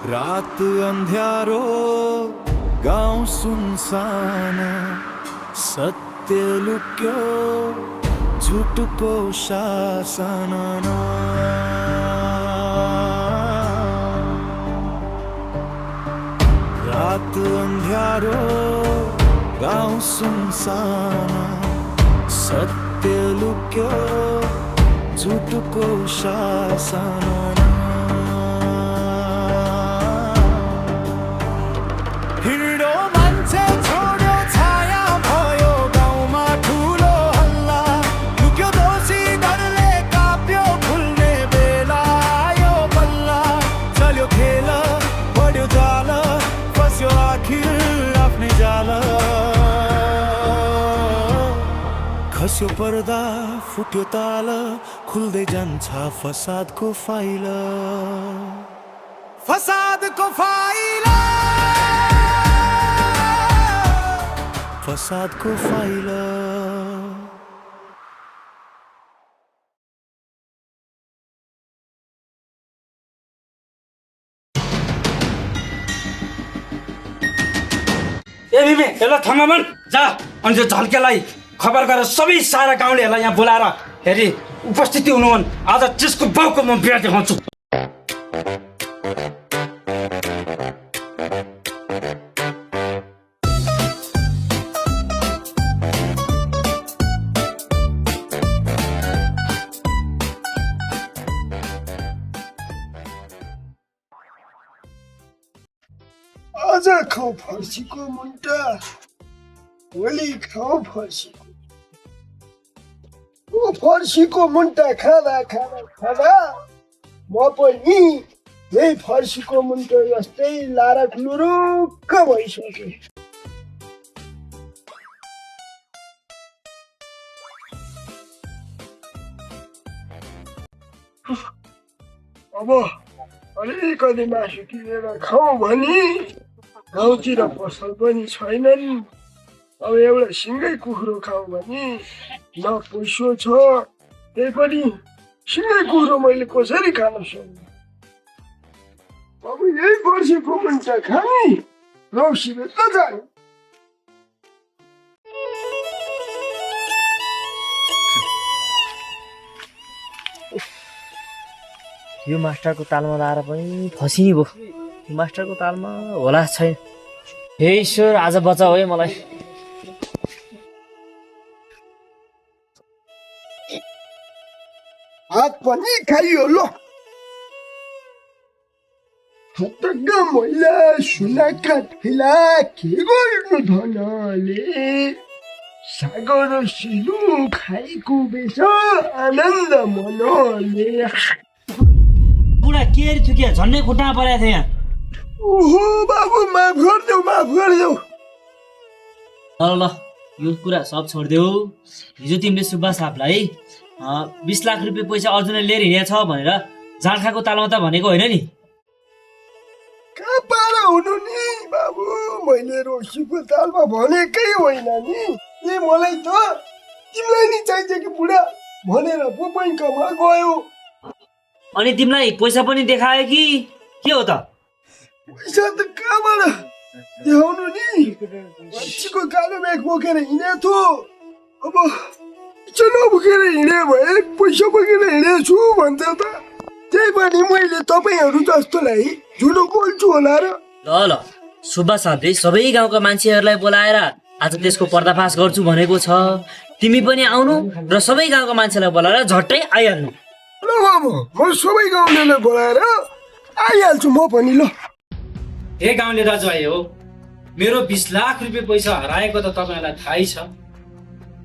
रात अंध्यारो गाउँ सुनसान सत्य लुक्यो झुटको शासन रात अंध्यारो गाउँ सुनसान सत्य लुक्यो झुटको शासन हिँडो मान्छे छोड्यो छाया भयो गाउँमा ठुलो हल्ला लुक्यो दोषी डरले काप्यो खुल्ने बेला आयो बल्ला चल्यो खेल बढ्यो जाल फस्यो आखिर आफ्नै जाल खस्यो पर्दा फुट्यो ताल खुल्दै जान्छ फसादको फाइल फसादको फाइल फसादको फाइल ए बिबे यसलाई थमामन जा अनि त्यो झल्केलाई खबर गरेर सबै सारा गाउँलेहरूलाई यहाँ बोलाएर हेरी उपस्थिति हुनुहुन् आज त्यसको बाउको म बिहा देखाउँछु आज खाऊ फर्सीको मुन्टा भोलि खाऊ फर्सीको फर्सीको मुन्टा खाँदा खाँदा खाँदा म पनि यही फर्सीको मुन्टो जस्तै लारा ठुलुरुक्क भइसक्यो अब अलिकति मासु किनेर खाऊ भनी गाउँतिर पसल पनि छैनन् अब एउटा सिँगै कुखुरो खाऊ भने न पैसो छ त्यही पनि सिँगै कुखुरो मैले कसरी खान सक्छु अब यही फर्सीको मुन्टा खाने रौसी बेच्न जाने यो मास्टरको तालमा लाएर पनि फसिनी भयो मास्टरको तालमा होला छैन हे ईश्वर आज बचाऊ है मलाई हात पनि खाइयो ल हतगा मैला सुनाका ठेला के गर्नु धनले सागर सिलु खाइको बेस आनन्द मनले बुढा के रे थुकिया झन्डै खुट्टामा परेको थियो यहाँ ओहो बाबु माफ गरिदेऊ ल ल यो कुरा सब छोडिदेऊ हिजो तिमीले सुब्बा साहबलाई 20 लाख रुपियाँ पैसा अर्जुनले लिएर हिँडेछ भनेर जाँडखाको तालमा त भनेको होइन नि कहाँ पारा हुनु नि बाबु मैले रोसीको तालमा भनेकै होइन नि ए मलाई त तिमीलाई नि चाहिन्छ कि बुढा भनेर पो बैङ्कमा गयो अनि तिमीलाई पैसा पनि देखायो कि के हो त पैसा त कहाँबाट देखाउनु नि मान्छेको कालो ब्याग बोकेर हिँडेको अब चलो बोकेर हिँडे भए पैसा बोकेर हिँडेको छु भन्छ त त्यही पनि मैले तपाईँहरू जस्तोलाई झुटो बोल्छु होला र ल सुब्बा साहबले सबै गाउँका मान्छेहरूलाई बोलाएर आज त्यसको पर्दाफास गर्छु भनेको छ तिमी पनि आउनु र सबै गाउँका मान्छेलाई बोलाएर झट्टै आइहाल्नु ल बाबु म सबै गाउँलेलाई बोलाएर आइहाल्छु म पनि ल हे गाउँले दाजुभाइ हो मेरो 20 लाख रुपियाँ पैसा हराएको त तपाईँलाई थाहै छ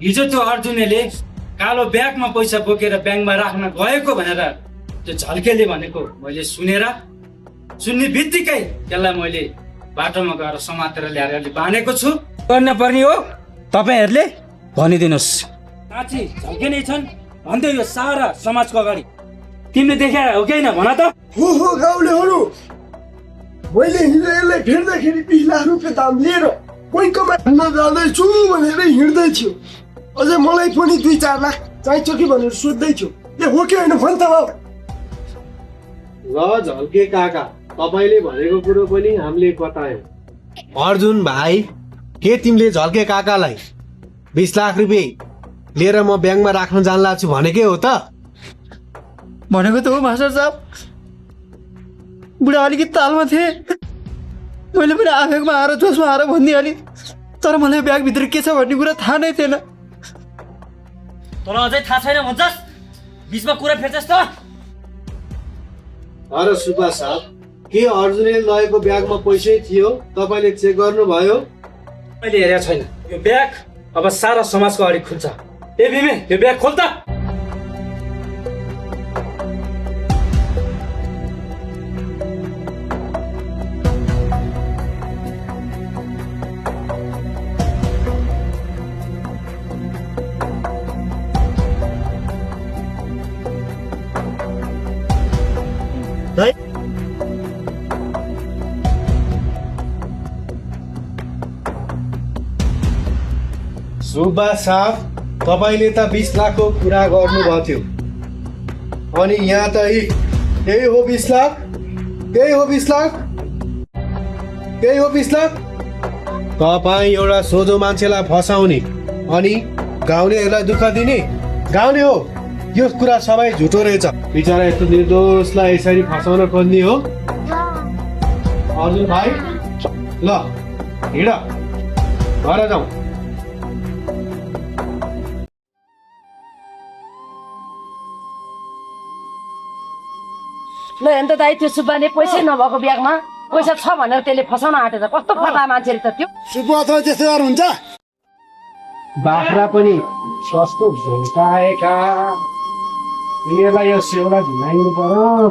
हिजो त्यो अर्जुनले कालो ब्यागमा पैसा बोकेर ब्याङ्कमा राख्न गएको भनेर त्यो झल्केले भनेको मैले सुन्ने बित्तिकै त्यसलाई मैले बाटोमा गएर समातेर ल्याएर अलि बाँधेको छु गर्न पर्ने हो तपाईँहरूले भनिदिनुहोस् साँच्ची झल्के नै छन् भन्दै यो सारा समाजको अगाडि तिमीले देखाएर हो कि होइन भन त हो गाउँलेहरू मैले हिजो यसलाई फेर्दाखेरि 20 लाख रुपियाँ दाम लिएर बैङ्कमा हिँड्न जाँदैछु भनेर हिँड्दै थियो अझै मलाई पनि 2-4 लाख चाहिन्छ कि भनेर सोध्दै थियो ए हो कि होइन भन् त बाबु ल झल्के काका तपाईँले भनेको कुरो पनि हामीले बतायौँ। अर्जुन भाइ, के तिमीले झल्के काकालाई 20 लाख रुपियाँ लिएर म ब्याङ्कमा राख्न जान्ला छु भनेकै हो त? भनेको त हो मास्टर साहब। बुढा अलिकति तालमा थिए, मैले पनि आफैमा आएर जोसमा आएर भनिदिइहालेँ, तर मलाई ब्यागभित्र के छ भन्ने कुरा थाहा नै थिएन। तँलाई अझै थाहा छैन भन्छस्? बिचमा कुरा फेर्छस् त? अरे सुब्बा साहब, के अर्जुनले लगेको ब्यागमा पैसै थियो? तपाईँले चेक गर्नुभयो? मैले हेरेको छैन। यो ब्याग अब सारा समाजको अगाडि खुल्छ। ए भीमे, यो ब्याग खोल त। सुब्बा साहब, तपाईँले त 20 लाखको कुरा गर्नुभएको थियो, अनि यहाँ त यही हो 20 लाख, त्यही हो 20 लाख, त्यही हो 20 लाख। तपाईँ एउटा सोझो मान्छेलाई फसाउने अनि गाउँलेहरूलाई दुःख दिने गाउँले हो। यो कुरा सबै झुटो रहेछ। बिचरा यस्तो निर्दोषलाई यसरी फसाउन खोज्ने हो? अर्जुन भाइ, ल हिँड, घर जाउँ। ल हेर्नु त दाइ, त्यो सुब्बाले पैसै नभएको ब्यागमा पैसा छ भनेर त्यसले फसाउन आँटेछ। कस्तो फटा मान्छेले त त्यो। सुब्बा अथवा त्यस्तो यार हुन्छ? बाख्रा पनि सस्तो झुल्काएका, यिनीहरूलाई यो सेउला झुलाइनु पर्यो।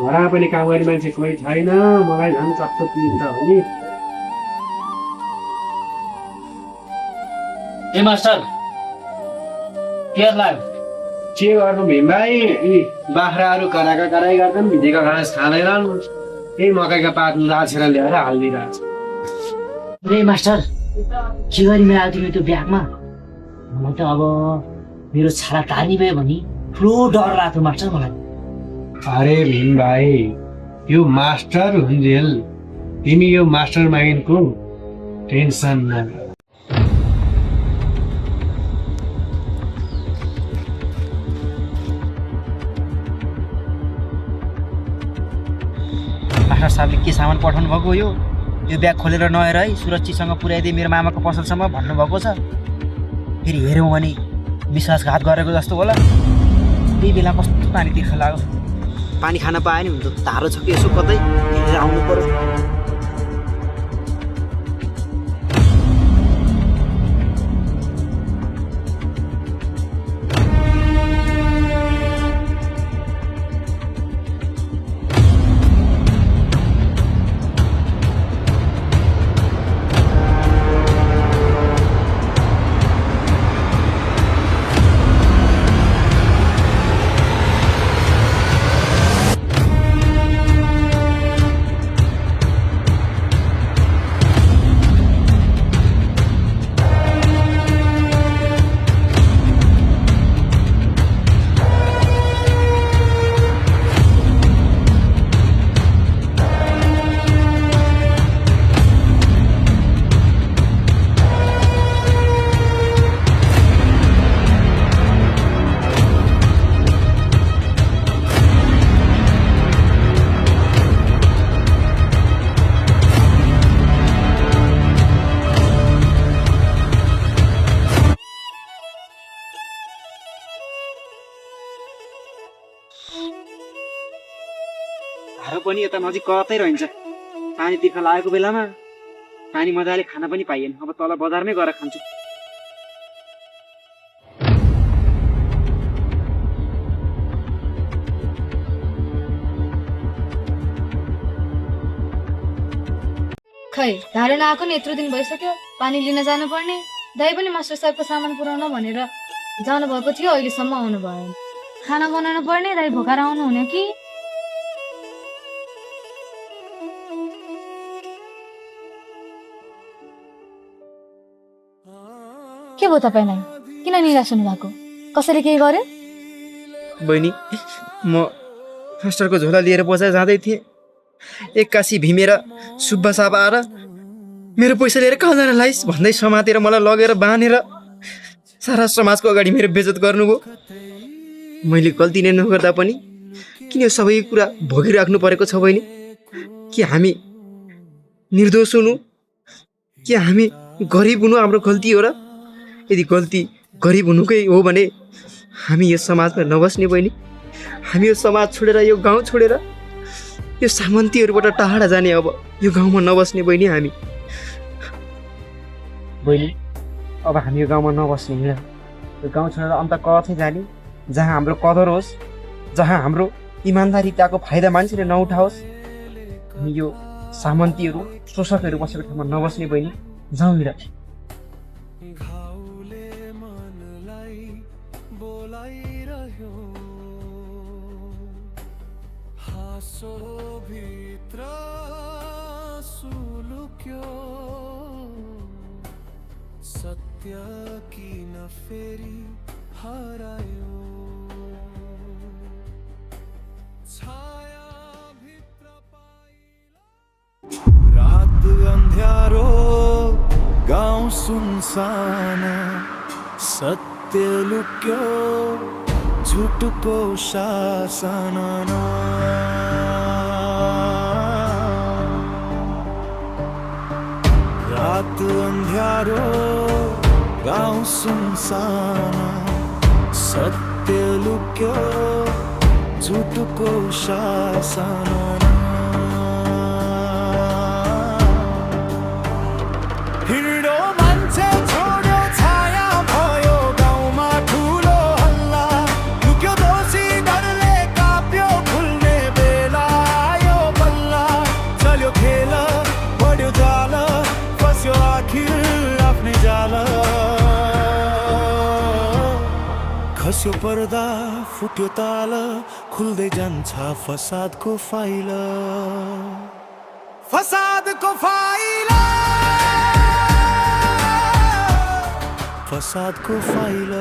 घरमा पनि काम गर्ने मान्छे कोही छैन, मलाई झन् कस्तो पिर्छ भने। ए मास्टर, के लाग्यो? के गर्नु भीम भाइ, यी बाख्राहरू कराई गर्छन्, भिजेको घाँस खाँदैनन्, यही मकैका पात लाछेर ल्याएर हालिदिइरहेछ। ए मास्टर, के गरी मेरो आउँथ्यो त्यो ब्यागमा? मलाई त अब मेरो छाला तानी भयो भने ठुलो डर लाग्थ्यो मास्टर मलाई। अरे भीम भाइ, यो मास्टर हुन्जेल तिमी यो मास्टर माइन्डको टेन्सन नलिऊ। मास्टर साहबले के सामान पठाउनु भएको हो? यो ब्याग खोलेर नहेर है, सुरक्षितसँग पुर्याइदिए मेरो मामाको पसलसम्म भन्नुभएको छ। फेरि हेऱ्यौँ भने विश्वासघात गरेको जस्तो होला। त्यही बेला कस्तो पानी तिर्खा लाग्यो। पानी खान पाए नि हुन्छ, धारो छ कि यसो कतै हेरेर आउनु पर्यो। धारो पनि यता नजिक कतै रहन्छ। पानी तिर्खा लागेको बेलामा पानी मजाले खान पनि पाइएन। अब तल बजारमै गएर खान्छु। खै धारो नआएको नि यत्रो दिन भइसक्यो। पानी लिन जानु पर्ने। दाइ पनि मास्टर साहबको सामान पुऱ्याउन भनेर जानु भएको थियो, अहिलेसम्म आउनु भएन। खाना बनाउनु पर्ने, दाइ भोकाएर आउनु हुने कि? के भयो तपाईँलाई? किन निराश हुनु भएको? कसैले केही गर्यो? बहिनी, म फास्टरको झोला लिएर बजार जाँदै थिएँ। एक्कासी भीमेर सुब्बा साहब आएर मेरो पैसा लिएर कहाँ जान लाइस् भन्दै समातेर मलाई लगेर बाँधेर सारा समाजको अगाडि मेरो बेइज्जत गर्नुभयो। मैले गल्ती नै नगर्दा पनि किन यो सबै कुरा भोगिराख्नु परेको छ बहिनी? कि हामी निर्दोष हुनु? कि हामी गरिब हुनु हाम्रो गल्ती हो र? यदि गल्ती गरिब हुनुकै हो भने हामी यो समाजमा नबस्ने बहिनी। हामी यो समाज छोडेर यो गाउँ छोडेर यो सामन्तीहरूबाट टाढा जाने। अब यो गाउँमा नबस्ने बहिनी हामी। बहिनी अब हामी यो गाउँमा नबस्ने हिँड। यो गाउँ छोडेर अन्त कतै जाने जहाँ हाम्रो कदर होस्, जहाँ हाम्रो इमान्दारिताको फाइदा मान्छेले नउठाओस्। हामी यो सामन्तीहरू शोषकहरू बसेको ठाउँमा नबस्ने बहिनी। जाउँ हिँड। घाउले मनलाई बोलाइरह्यो, हाँसो भित्र सुलुक्यो, सत्य किन फेरि हरायो, छाया भित्र रात अन्ध्यारो गाउँ सुनसान, सत्य लुक्यो झुटको शासन। रात अन्ध्यारो गाउँ सुनसान, सत्य लुक्यो झुटको शासन। हिँडो मान्छे छोड्यो छाया भयो गाउँमा ठुलो हल्ला, लुक्यो दोषी डरले काप्यो खुल्ने बेला आयो बल्ला। चल्यो खेल बढ्यो जाल, फस्यो आखिर आफ्नै जाल। खस्यो पर्दा फुट्यो ताल, खुल्दै जान्छ फसादको फाइल, फसादको फाइल, फसादको फाइल।